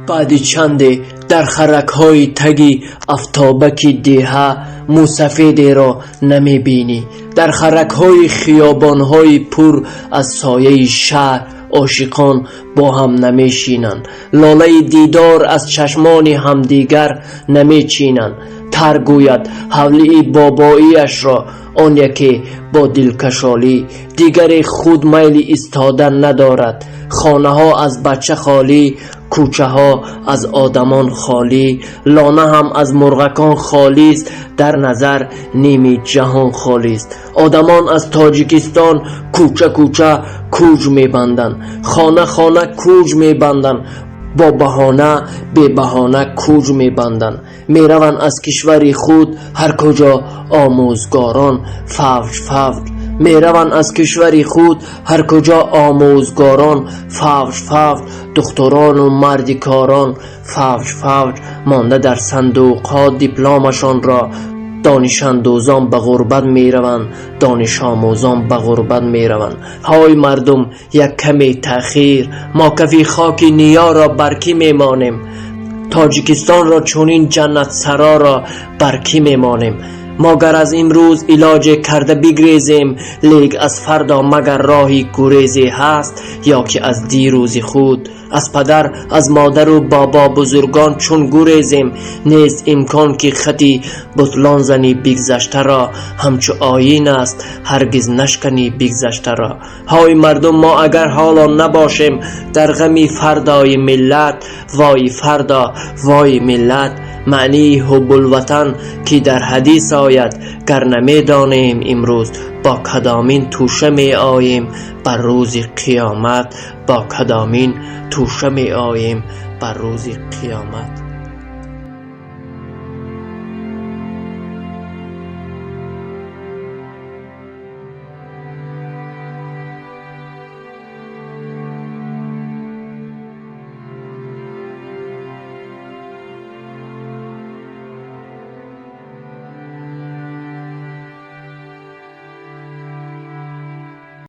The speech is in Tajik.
Баъди чанде дар харакҳои таги афтобаки деҳа мӯсафедеро намебинӣ. Дар харакҳои хиёбонҳои пур аз сояи шаҳр ошиқон бо ҳам намешинанд, лолаи дидор аз чашмони ҳамдигар намечинанд. Тар гӯяд ҳавлии бобоиашро он яке бо дилкашолӣ, дигаре худ майли истодан надорад. Хонаҳо аз бача холӣ, кӯчаҳо аз одамон холӣ, лона ҳам аз мурғакон холист, дар назар ними ҷаҳон холист. Одамон аз Тоҷикистон кӯча кӯча кӯҷ мебанданд, хона хона кӯҷ мебанданд, бо баҳона бебаҳона кӯҷ мебанданд. Мераванд аз кишвари худ ҳар куҷо омӯзгорон фавҷ фавҷ, мераванд аз кишвари худ ҳар куҷо омӯзгорон фавҷ фавҷ, духтурону мардикорон фавҷ фавҷ, монда дар сандуқҳо дипломашонро. Донишандӯзон ба ғурбат мераванд, донишомӯзон ба ғурбат мераванд. Ҳой мардум, як каме таъхир, мо кафи хоки ниёро бар кӣ мемонем? Тоҷикистонро, чунин ҷаннатсароро бар кӣ мемонем? Мо гар аз имрӯз илоҷе карда бигрезем, лек аз фардо магар роҳи гурезе ҳаст? Ё ки аз дирӯзи худ, аз падар, аз модару бобобузургон чун гурезем, нест имкон ки хати бутлон зани бигзаштаро, ҳамчу оин аст ҳаргиз нашканӣ бигзаштаро. Ҳой мардум, мо агар ҳоло набошем дар ғами фардои миллат, вой фардо, вой миллат. Маънии ҳуббулватан ки дар ҳадис ояд, гар намедонем имрӯз, бо кадомин тӯша меоем бар рӯзи қиёмат? Бо кадомин тӯша меоем бар рӯзи қиёмат?